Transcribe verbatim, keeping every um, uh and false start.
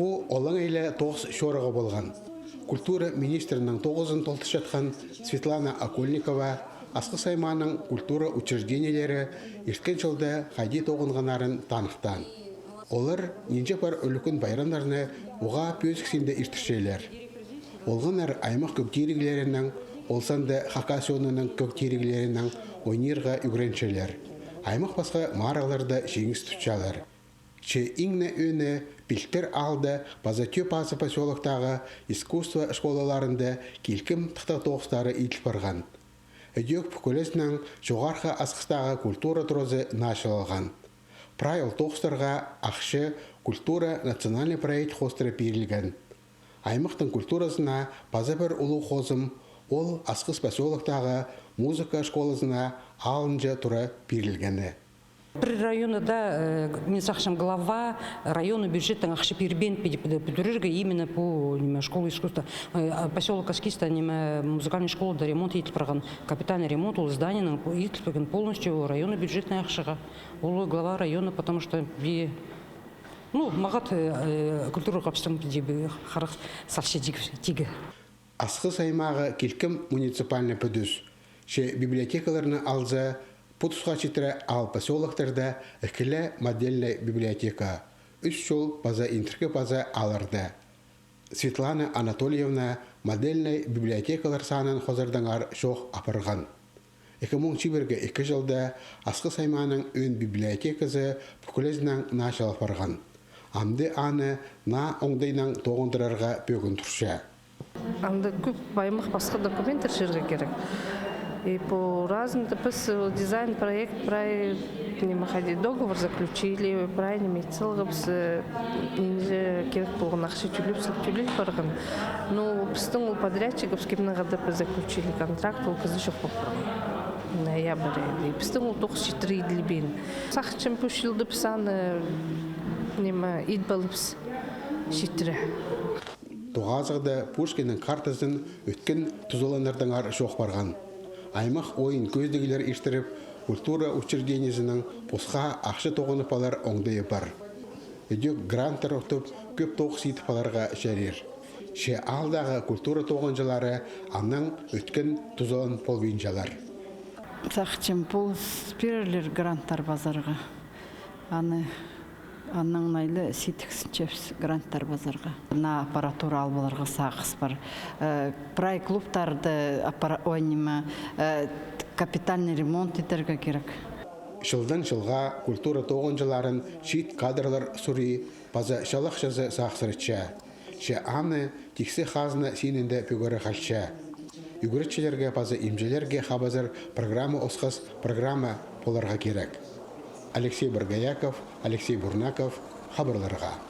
Пу олаңай ла тоғыс чорығы полған. Культура министрінің тоғызын толдырчатхан Светлана Окольникова Асхыс аймааның культура учреждениелері ирткен чылда хайди тоғынғаннарын таныхтаан. Олар нинҷе пар ӱлӱкӱн пайрамнарны уғаа пӧзік синде иртірчелер. Олғаннар аймах кӧг тиріглерінең, ол санда Хакас чонының кӧг тиріглерінең ойнирға ӱгренчелер. Аймах пасха марығларда чиңіс тутчалар. Че иң не ӧӧні, пилтір аалда паза Тӧӧ Пазы посёлоктағы искусство школаларында килкім тыхтағ тоғыстары иділ парған. Ідӧк пӱкӱлезінең Чоғархы Асхыстағы культура туразы началалған. Прай ол тоғыстарға ахча «Культура» национальный проект хоостыра пирілген. Аймахтың культуразына паза пір улуғ хозым ол Асхыс посёлоктағы музыка школазына алынҷа тура пирілгені. Пір районда, э, мин сағынчам, глава районның бюджетінең ахча пирбеен піди, піди, пӱдірерге именно пу, ниме, школа искусства. Э, а посёлок Аскиста, ниме, музыкальный школада ремонт иділ парған, капитальный ремонт, ол зданиенің пу-, иділ парған полностью районның бюджетінең ахчаға. Ол глава района, потому что би-, ну, мағат, э, э, культура обществоның піди, би, харах салча тигі, тигі. Асхыс аймағы килкім муниципальный пӱдӱс. Че библиотекаларны алза, пу тусха читіре аал посёлоктарда ікі ле модельнай библиотека, ӱс чол паза интіркі паза аалларда. Светлана Анатольевна модельнай библиотекалар санын хозардаңар чоох апарған. Ікі муң чибіргі ікі чылда Асхыс аймааның ӧӧн библиотеказы пӱкӱлезінең началал парған. Амды аны наа оңдайнаң тоғындырарға пӧгін турча. Анда кӧп аймах пасха документтер чыырға кирек. И по разным, піс, э, дизайн проект прай, ниме, хайди, договор заключили, прай, ниме, ит салғабыс, э, нинҷе кирек полған ахча тӧлеп, тӧлел парған. Ну, пістің ол подрядчигібіс, кемнең хада піс заключили контракт, ол кізі чох пол парған. Ноябрь. И пістің ол тоғыс читіре иділбеен. Сағынчам, пу чылда піс аны, ниме, ит поларбыс читіре. Тоғазығда Пушкиннің картазын ӧткін тузаланнардаңар чоох парған. Аймах ойын кӧзідіглер иртіріп, культура учреждениезінің посха ахча тоғынып алар оңдайы пар. Ідӧк гранттар утып, кӧп тоғыс идіп аларға чарир. Че аалдағы культура тоғынҷылары аннаң ӧткін тузалан полбинчалар. Сағынчам, полыс пирерлер гранттар пазарға. Аны, аннаң найлы сидіксінчебіс гранттар пазарға. Наа аппаратура алып аларға сағыс пар. Э, прай клубтарды аппара-, ой, ниме, э, капитальный ремонт идерге кирек. Чылдаң чылға культура тоғынҷыларын чиит кадрлар сурии паза чалахчазы сағыссыратча. Че аны тиксі хазна синінде пӱгере халча. Ӱгретчілерге паза имҷілерге хабазар программа осхас программа поларға кирек. Алексей Боргояков, Алексей Бурнаков, хабарларға.